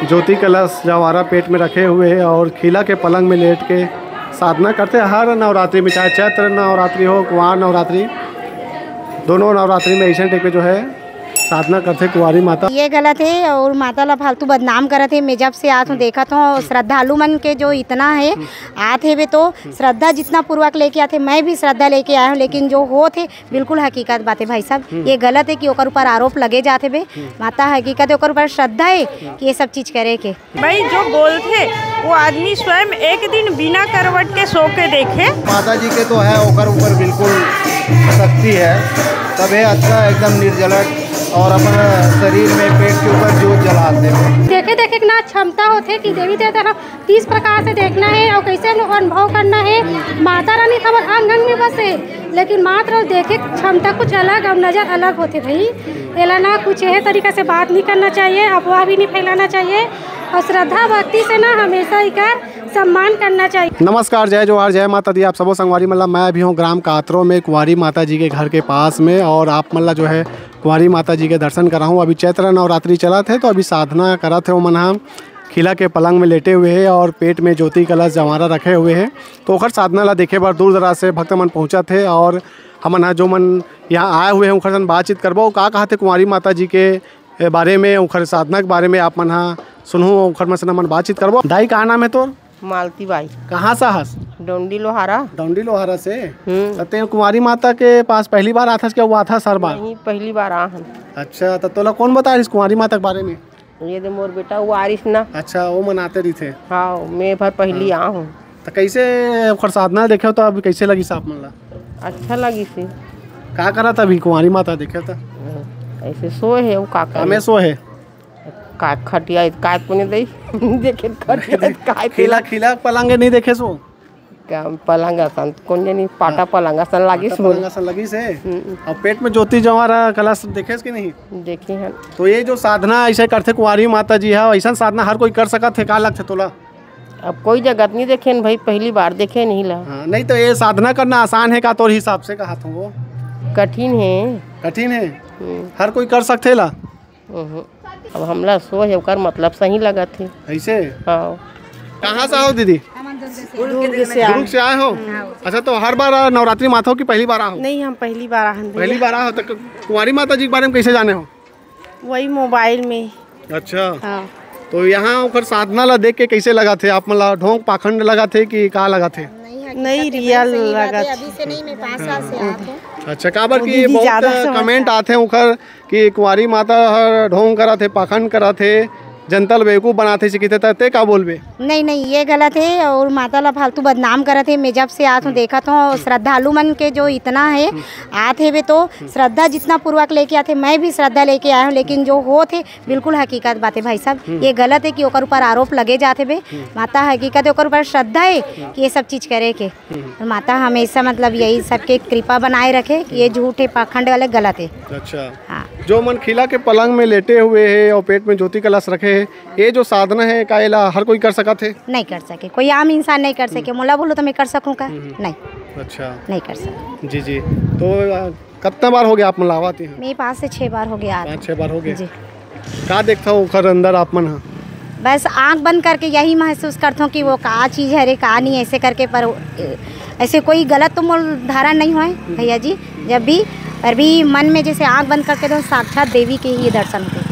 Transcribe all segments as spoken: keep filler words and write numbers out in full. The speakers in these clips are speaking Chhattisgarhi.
ज्योति कलश जवारा पेट में रखे हुए हे और खिला के पलंग में लेट के साधना करथे हर नवरात्रि में, चाहे चैत्र नवरात्रि हो, कुंवार नवरात्रि, दोनों नवरात्रि में ऐसे टाइप के जो है साधना करथे कुंवारी माता। ये गलत हे और माता ला फालतू बदनाम करत हे। मैं जब से आत हूँ, देखत हूँ, श्रद्धालु मन के जो इतना हे, आत हेबे तो श्रद्धा जितना पूर्वक लेके आथे, मैं भी श्रद्धा लेके आया हूँ, लेकिन जो होत हे बिल्कुल हकीकत बात हे भाई साहब। ये गलत हे कि ओकर ऊपर आरोप लगे जात हेबे। माता हकीकत हे, ओकर ऊपर श्रद्धा हे कि ये सब चीज करे के। भाई, जो बोलथे वो आदमी स्वयं एक दिन बिना करवट के सो के देखे। माता जी के तो है, ओकर ऊपर बिल्कुल शक्ति है। तबे अच्छा एकदम निर्जलट और अपन शरीर में पेट के ऊपर जोत जलाते हैं। देखे देखे इतना क्षमता होथे कि देवी देवता ह तीस प्रकार से देखना हे और कैसे अनु-, अनुभव करना हे। माता रानी तो हमर अंग अंग में बसे, लेकिन मात्र देखे क्षमता कुछ अलग और नजर अलग होथे भाई। एला ना कुछ यह तरीका से बात नहीं करना चाहिए, अफवाह भी नहीं फैलाना चाहिए और श्रद्धा भक्ति से ना हमेशा एकर सम्मान करना चाहिए। नमस्कार, जय जोहार, जय माता दी। आप सबो संगवारी मन ला, मैं अभी हूँ ग्राम कातरो में कुंवारी माता जी के घर के पास में और आप मन ला जो है कुंवारी माता जी के दर्शन कराहूँ। अभी चैत्र नवरात्रि चलत हे तो अभी साधना करत हे ओमन ह। खिला के पलंग में लेटे हुए हे और पेट में ज्योति कलश जवारा रखे हुए हे, तो ओखर साधना ला देखे बर दूर दराज से भक्त मन पहुँचत हे और हमन ह जो मन यहाँ आए हुए हे ओखर सन बातचीत करबो। का कहत हे कुंवारी माता जी के ए, बारे में, ओखर साधना के बारे में आप मन ह सुनहू, ओखर मन से हमन बातचीत करबो। दाई, का नाम हे तोर? मालती बाई। कहाँ से हस? डोंडी लोहारा। डोंडी लोहारा से? हम्म। त तें कुंवारी माता के पास पहली बार आथस क्या, वो आथस हर बार? नहीं, पहली बार आ हन। अच्छा, त तोला कौन बताइस कुंवारी माता के बारे में? ये दे मोर बेटा, वो आरिस ना। अच्छा, वो मनाते रहिथे। हाँ, मैं भर पहली हाँ। आ हूँ। त कैसे ओखर साधना देखे हो, तो अभी कैसे लगिस आप मन ला? अच्छा लगिस हे। का करत अभी कुंवारी माता देखे त? ऐसे सोए हे, वो का करे? कामे सोए हे? का खटिया, का कोने दई? देखे खटिया, का खिला, खिला पलंग नहीं देखे सो? का पलंग असन, कोने नहीं, पाटा हाँ। पलंग असन लागिस पाटा मोर। पलंग असन लगिस हे? हम्म। अब पेट में ज्योति जवारा कलश देखेस कि नहीं? देखे हन। तो ये जो साधना ऐसे करथे कुंवारी माता जी ह, ऐसन साधना हर कोई कर सकत हे, का लगथे तोला? अब कोई जगत नहीं देखे न भाई, पहली बार देखे नहीं ला। हाँ, नहीं तो ये साधना करना आसान हे का तोर हिसाब से, कहत हूँ वो? कठिन हे। कठिन हे? हम्म। हर कोई कर सकथे ला? हम्म। अब हमला सोच ओकर मतलब सही लगत हे। ऐसे? हाँ। कहाँ से आओ दीदी? दुर्ग से दुर्ग से आए हो? अच्छा, तो हर बार नवरात्रि में आथो कि पहली बार आओ? नहीं, हम पहली बार आहन भैया। पहली बार आओ, तो कुंवारी माता जी के बारे में कैसे जाने हो? वही मोबाइल में। अच्छा। हाँ। तो यहाँ ओकर साधना ला देख के कैसे लगत हे? आप मन ला ढोंग पाखंड लगत हे कि का लगत हे? नहीं, रियल लगत हे। अभी से नहीं, मैं पाँच साल से आत हूँ। अच्छा, काबर वो कि दीदी बहुत ज्यादा समझदार। कमेंट आथे ओकर कि कुंवारी माता हर ढोंग करत हे, पाखंड करत हे, जनता ल बेवकूफ बनात हे, कहिथे, त तें का बोलबे? नहीं, नहीं, ये गलत हे और माता ला फालतू बदनाम करत हे। मैं जब से आत हूँ, देखत हूँ, श्रद्धालु मन के जो इतना हे, आत हेबे तो श्रद्धा जितना पूर्वक लेके आथे, मैं भी श्रद्धा लेके आया हूँ, लेकिन जो होत हे, बिल्कुल हकीकत बात हे भाई साहब। ये गलत हे कि ओकर ऊपर आरोप लगे जात हेबे। माता हकीकत हे, ओकर ऊपर श्रद्धा हे कि ये सब चीज करे के। हम्म। माता हमेशा मतलब यही सबके कृपा बनाए रखे कि ये झूठ हे, पाखंड वाले गलत हे। अच्छा। हाँ। जो मन खिला के पलंग में लेटे हुए हे और पेट में ज्योति कलश रखे हे, ये जो साधना हे, का एला हर कोई कर सकत हे? नहीं कर सके, कोई आम इंसान नहीं कर सके। हम्म। मोला बोलो तो मैं कर सकूँ का? हम्म। नहीं। अच्छा। नहीं कर सकूँ। जी, जी। तो, अ, कतना बार हो गया आप मन ला आवत हे? मैं पाँच से छः बार हो गया। पाँच छः बार हो गया? जी। का देखथव ओखर अंदर आप मन ह? बस आँख बंद करके यही महसूस करथों कि वो का चीज हरे, का नहीं, ऐसे करके, पर ऐसे कोई गलत तो मोर धारा नहीं होय भैया जी। जब भी, पर भी मन में जैसे आँख बंद करके तो साक्षात देवी के ही दर्शन होते।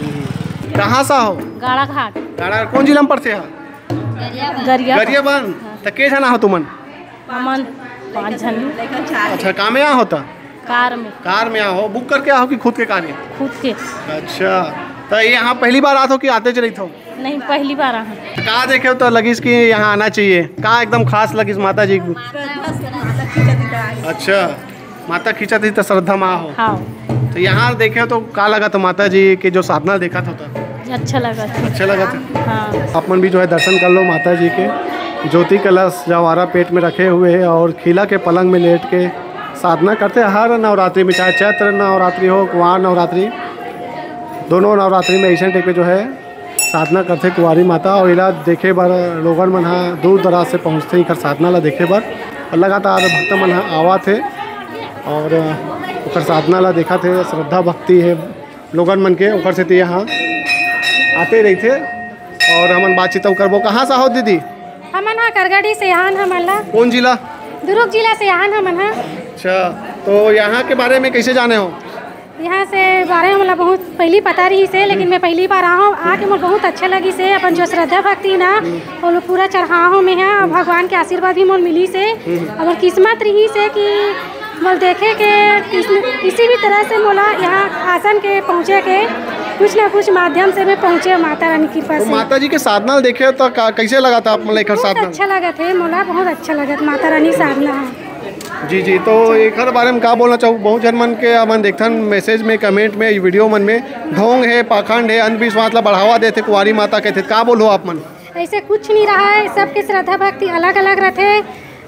कहाँ से हो? गाड़ाघाट। गाड़ा, कौन जिला में पड़थे ह? गरियाबंद। गरियाबंद। त के झन आहो तुमन? हमन पाँच झन। अच्छा, का में आहो त? कार में। कार में आहो, बुक करके आहो कि खुद के कार हे? खुद के। अच्छा, त ये यहाँ पहली बार आत हो कि आते च रहिथो? नहीं, पहली बार आए हन। का देखे हो त लगिस कि यहाँ आना चाहिए? का एकदम खास लगिस माता जी को? अच्छा, माता खींचत ही त श्रद्धा मा हो। हाँ। त यहाँ देखे हो त का लगत हो माता जी के जो साधना देखत हो त? अच्छा लगत हे। अच्छा लगत हे। हाँ। आप मन भी जो है दर्शन कर लो माता जी के। ज्योति कलश जवारा पेट में रखे हुए हे और खिला के पलंग में लेट के साधना करथे हर नवरात्रि में, चाहे चैत्र नवरात्रि हो, कुंवार नवरात्रि, दोनों नवरात्रि में ऐसे टाइप के जो है साधना करथे कुंवारी माता। और एला देखे बर लोगन मन ह दूर दराज से पहुँचथे एकर साधना ला देखे बर। और लगातार भक्त मन ह आवत हे और ओकर साधना ला देखत हे। श्रद्धा भक्ति हे लोगन मन के, ओकर सेती यहाँ आते रहिथे। और हमन बातचीत अउ करबो। कहाँ से हो दीदी? हमन ह करगड़ी से आन हमन ला। कौन जिला? दुर्ग जिला से आन हमन ह। अच्छा, तो यहाँ के बारे में कैसे जाने हो? यहाँ से बारे में मोला बहुत पहली पता रहिस हे, लेकिन मैं पहली बार आहूँ, आके मोला बहुत अच्छा लगिस हे। अपन जो श्रद्धा भक्ति ना, वो लोग पूरा चढ़ाव में है, और भगवान के आशीर्वाद भी मोला मिलिस हे। और मोर किस्मत रहिस हे कि मोला देखे के किस-, किसी भी तरह से मोला यहाँ आसन के पहुँचे के कुछ ना कुछ माध्यम से मैं पहुँचे माता रानी की कृपा तो से। माता जी के साधना ल देखे हो तो का, कैसे लगा था आप मन ला एकर बहुत साधना? अच्छा लगा थे मोला, बहुत अच्छा लगा था माता रानी साधना है। जी, जी, तो एकर बारे में का बोलना चाहू? बहुत झन मन के हमन देखथन मैसेज में, कमेंट में, वीडियो मन में, ढोंग है, पाखंड है, अंधविश्वास ला बढ़ावा देथे, कुंवारी माता कहथे, का बोलहू आप मन? ऐसे कुछ नहीं रहा है, सबके श्रद्धा भक्ति अलग अलग रथे।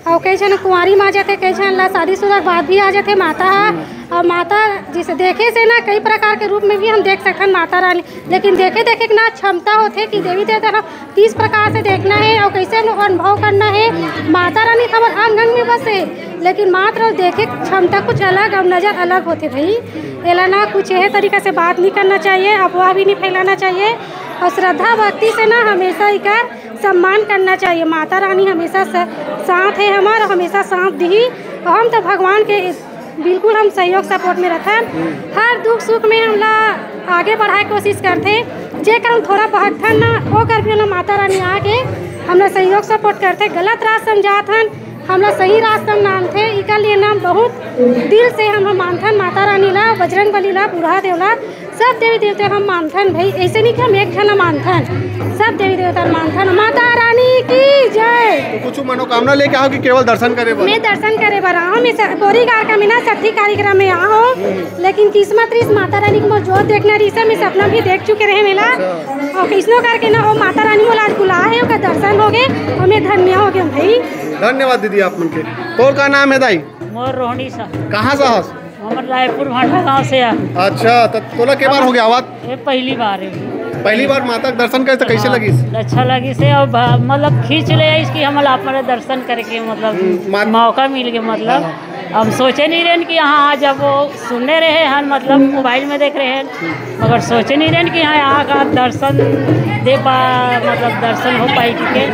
और कई झन कुंवारी माँ जाथे, कई झन ला शादीशुदा के बाद भी आ जाथे माता ह। और माता जिसे देखे से ना कई प्रकार के रूप में भी हम देख सकथन माता रानी, लेकिन देखे देखे के ना क्षमता होथे कि देवी देवता ह किस प्रकार से देखना है और कैसे अनु-, अनुभव करना है। माता रानी तो हमर अंग अंग में बसे, लेकिन मात्र देखे के क्षमता कुछ अलग और नजर अलग होथे भाई। एला ना कुछ यह तरीका से बात नहीं करना चाहिए, अफवाह भी नहीं फैलाना चाहिए और श्रद्धा भक्ति से ना हमेशा इकर सम्मान करना चाहिए। माता रानी हमेशा स-, साथ है हमार, हमेशा साथ दिही। और हम तो भगवान के बिल्कुल हम सहयोग सपोर्ट में रथन, हर दुख सुख में हमला आगे बढ़ाए कोशिश करथे। जे कारण थोड़ा बहकथन ना, ओकर भी हमला माता रानी आके हमला सहयोग सपोर्ट करथे। गलत राह समझाथन, हमला सही रास्ता में लानथे। इकर लिए ना बहुत दिल से हम मानथन माता रानी ला, बजरंग बली ला, बूढ़ा देव ला, सब देवी देवता हम मानथन भाई। ऐसे नहीं कि हम एक झन मानथन, सब देवी देवता मानथन। माता रानी की जय। तो कुछ मनोकामना लेके आओ कि केवल दर्शन करे बर? मैं दर्शन करे बर आहूँ, मैं स-, बोरीगार का मैं ना सत्ती कार्यक्रम में आहूँ, लेकिन किस्मत रहिस माता रानी के मोर जोत देखना रहिस, मैं सपना भी देख चुके रहे मेला। अच्छा। और कैसनो करके ना वो माता रानी मोला आज बुलाए है, ओकर दर्शन हो गए और मैं धन्य हो गए भाई। धन्यवाद दीदी आप मन के। तोर का नाम है दाई? मोर रोहनी सा। कहाँ से हस? हमर रायपुर भांडा गांव से आ। अच्छा, तो तोला के बार हो गया आवत? ये पहली बार है। पहली बार माता के दर्शन करे तो कैसे हाँ, लगिस? अच्छा लगिस है। और भा-, मतलब खींच ले आइस कि हम आप मेरे दर्शन करके, मतलब हम्म, मात- मौका मिल गया। मतलब हाँ। हम सोचे नहीं रहन कि यहाँ आ जाबो, सुने रहे हन, मतलब मोबाइल में देख रहे हन, मगर सोचे नहीं रहन कि यहाँ आकर दर्शन दे पा, मतलब दर्शन हो पाई के।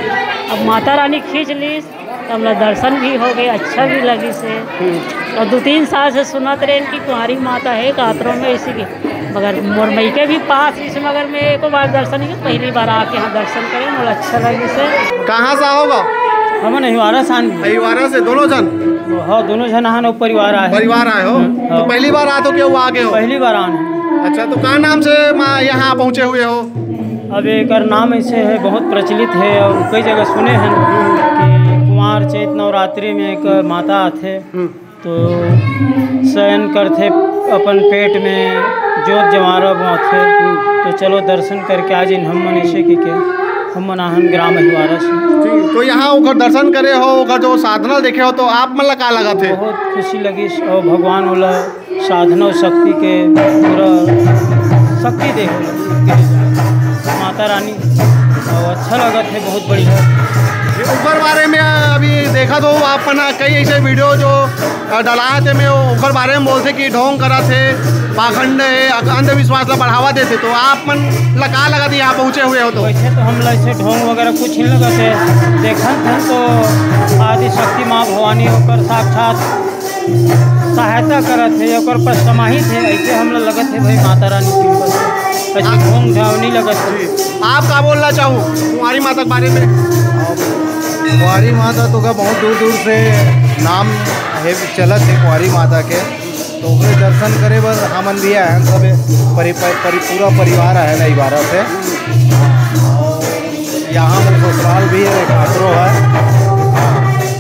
अब माता रानी खींच ली, तो हमला दर्शन भी हो गए, अच्छा भी लगिस हे। हम्म। और दो तीन साल से सुनत रहेन कि कुंवारी माता है कातरो में, इसी के, मगर मोर मई के भी पास इस, मगर मैं एको बार दर्शन नहीं, पहली बार आके यहाँ दर्शन करे, मोला अच्छा लगिस हे। कहाँ से आओगा? हमन अहिवारा से आन। अहिवारा से दोनों जन? हाँ, दोनों जन आन, परिवार आए। परिवार आए हो? हम्म, तो हाँ। पहली बार आते हो कि वो आगे हो? पहली बार आन। अच्छा, तो का नाम से माँ यहाँ पहुँचे हुए हो? अब एकर नाम ऐसे है, बहुत प्रचलित है और कई जगह सुने हैं कि कुंवार चैत नवरात्रि में एक माता आथे, हम्म। तो शयन करथे, अपन पेट में जोत जवारा बोथे, हम्म। तो चलो दर्शन करके आ जाइन हम मन, ऐसे कि के हम मन आहन ग्राम अहिवारा से। ठीक, तो यहाँ ओकर दर्शन करे हो, ओकर जो साधना देखे हो, तो आप मन ला का लगत हे? बहुत खुशी लगिस और भगवान ओला साधना और शक्ति के पूरा शक्ति दे हो माता रानी, और अच्छा लगत हे, बहुत बढ़िया। ओकर बारे में अभी देखत हो आप मन कई ऐसे वीडियो जो, अ, डलात हे, में ओकर बारे में बोलथे कि ढोंग करत हे, पाखंड हे, अ, अंधविश्वास ला बढ़ावा देथे, तो आप मन ला का लगत हे यहाँ पहुँचे हुए हो तो? वैसे तो हम ला ऐसे ढोंग वगैरह कुछ नहीं लगत हे, देखत हन तो आदि शक्ति माँ भवानी ओकर साक्षात सहायता करत हे, ओकर पर समाहित हे, ऐसे हमला लगत हे भाई माता रानी के ऊपर ऐसे ढोंग ढावनी लगत हे। जी। आप का बोलना चाहू कुंवारी माता के बारे में? कुंवारी माता तो का बहुत दूर दूर से नाम है, चलत हे कुंवारी माता के, तो ओकरे दर्शन करे बर हमन भी आए हैं सब परि-, परि-, पूरा परिवार आए हैं अहिवारा से। यहाँ मोर ससुराल भी है, काकरो है।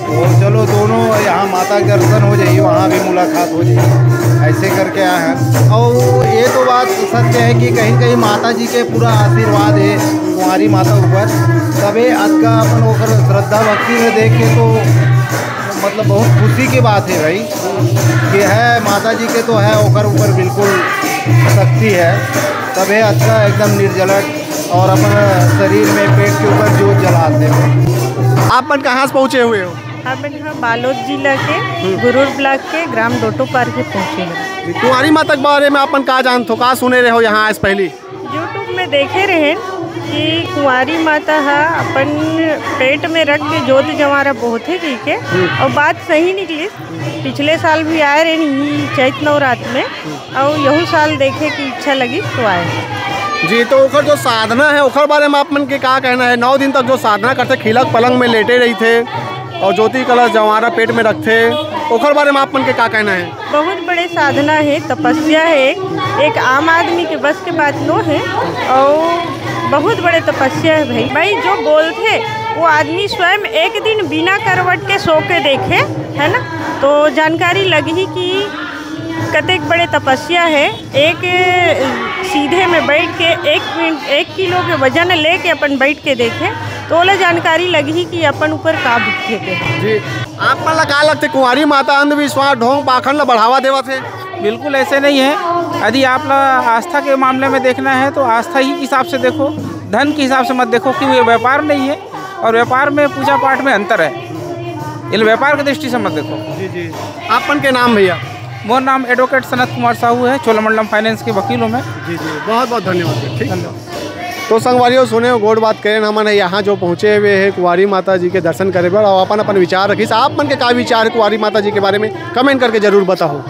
तो चलो, दोनों यहाँ माता के दर्शन हो जाइए, वहाँ भी मुलाकात हो जाइए, ऐसे करके आए हैं। और ये तो बात सत्य है कि कहीं न कहीं माता जी के पूरा आशीर्वाद है कुंवारी माता ऊपर, तबे अतका अपन ओकर श्रद्धा भक्ति में देख के तो मतलब बहुत खुशी की बात है भाई, कि है माता जी के तो है, ओकर ऊपर बिल्कुल शक्ति है, तबे अतका एकदम निर्जलट और अपन शरीर में पेट के ऊपर जोत जलाते हैं। आप मन कहाँ से पहुँचे हुए हो? हमन ह बालोद जिला के गुरूर ब्लॉक के ग्राम डोटोपार के पहुँचे हन। कुंवारी माता के बारे में आप मन का जानत हो, का सुने रहे हो यहाँ आज पहली? YouTube में देखे रहे, कि कुंवारी माता ह अपन पेट में रख के जोत जंवारा बोहथे कहिके, अउ बात सही निकलिस। पिछले साल भी आए रहे इही चैत नवरात में, अउ यहू साल देखे की इच्छा लगी तो आए। जी, तो ओकर जो साधना है, ओकर बारे में आप मन के का कहना है? नौ दिन तक जो साधना करथे, खिलक पलंग में लेटे रहिथे और ज्योति कलश जंवारा पेट में रखथे, ओकर बारे में आप मन के का कहना है? बहुत बड़े साधना है, तपस्या है, एक आम आदमी के बस के बात नो है। और बहुत बड़े तपस्या है भाई। भाई जो बोलथे वो आदमी स्वयं एक दिन बिना करवट के सो के देखे, है ना, तो जानकारी लगही कि कतेक बड़े तपस्या है। एक सीधे में बैठ के एक मिनट, एक किलो के वजन लेके अपन बैठ के देखे, तो ओला जानकारी लगही कि अपन ऊपर का बीतथे के। जी, आप मन ला का लगथे, कुंवारी माता अंधविश्वास, ढोंग पाखंड ला बढ़ावा देवत हे? बिल्कुल ऐसे नहीं है। यदि आप ला आस्था के मामले में देखना है तो आस्था ही हिसाब से देखो, धन के हिसाब से मत देखो, क्योंकि ये व्यापार नहीं है और व्यापार में पूजा पाठ में अंतर है। ये व्यापार की दृष्टि से मत देखो। जी, जी। आप मन के नाम भैया? मोर नाम एडवोकेट सनत कुमार साहू है, चोलामंडलम फाइनेंस के वकील हूँ मैं। जी, जी, बहुत बहुत धन्यवाद भैया। ठीक। धन्यवाद। तो संगवारियों, सुने हो गोठ बात करेन हमन ह, यहाँ जो पहुँचे हुए हैं कुंवारी माता जी के दर्शन करे बर और अपन अपन विचार रखिस। आप मन के का विचार है कुंवारी माता जी के बारे में, कमेंट करके जरूर बताओ।